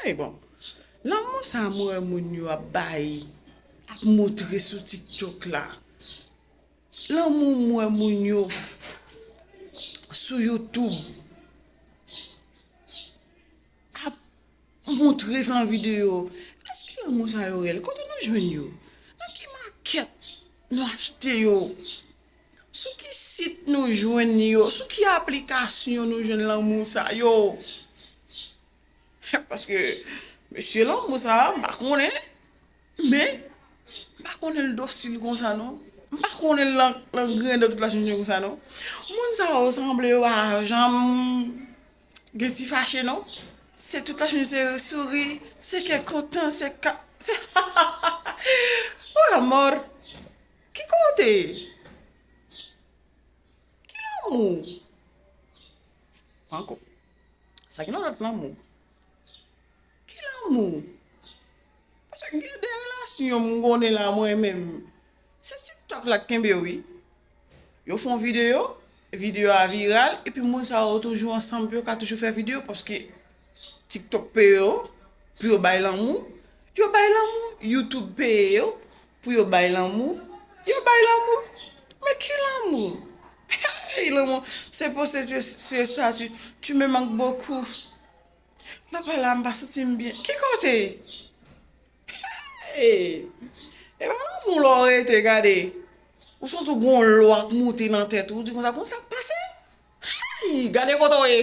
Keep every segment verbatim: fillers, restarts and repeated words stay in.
Ey, bon. Lanmou sa mwen wè moun yo ap bay, ap montre sou TikTok la. Lanmou mwen moun yo sou YouTube ap montre nan videyo. Èske lanmou sa yo reyèl? Kote nou jwenn yo? Nan ki makèt nou achte yo? Sou ki sit nou jwenn yo? Sou ki aplikasyon nou jwenn lanmou sa yo? Paske, mesye lanmou sa, m pa konnen. Men, m pa konnen l dosil konsa non. M pa konnen l lan, lan griyen dan tout lajounen konsa non. Moun sa yo sanble yo pa janm gen ti fache non. Se tout lajounen se souri, se kè kontan, se ka, se... Oh, la mort. Ki kote? Ki lanmou? Ankò. Sa gen lòt lanmou. Ki lanmou? Paske gen de relasyon m konnen la mwen menm. Se TikTok la k kenbe yo wi. Yo fè yon videyo, videyo a viral, epi moun sa yo toujou ansanm pou yo ka toujou fè videyo paske TikTok peye yo pou yo bay lanmou. Yo bay lanmou, YouTube peye yo pou yo bay lanmou. Yo bay lanmou. Men ki lanmou? Hey, lanmou, se poste sur, sur statut. Tu me manques beaucoup. Lè w pale a, m pa santi m byen. Ki kote? Hey! E pa lanmou lè w rete gade. Ou santi w gon lwa k monte nan tèt ou, ou di konsa, konsa k pase? Hey! Gade kote w ye.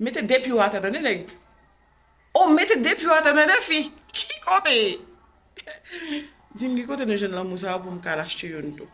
Mete de pye w atè, tande nèg. O, mete de pye w atè, tande fi. Ki kote? Di m ki kote nou jwenn lanmou sa a pou m ka al achte youn tou.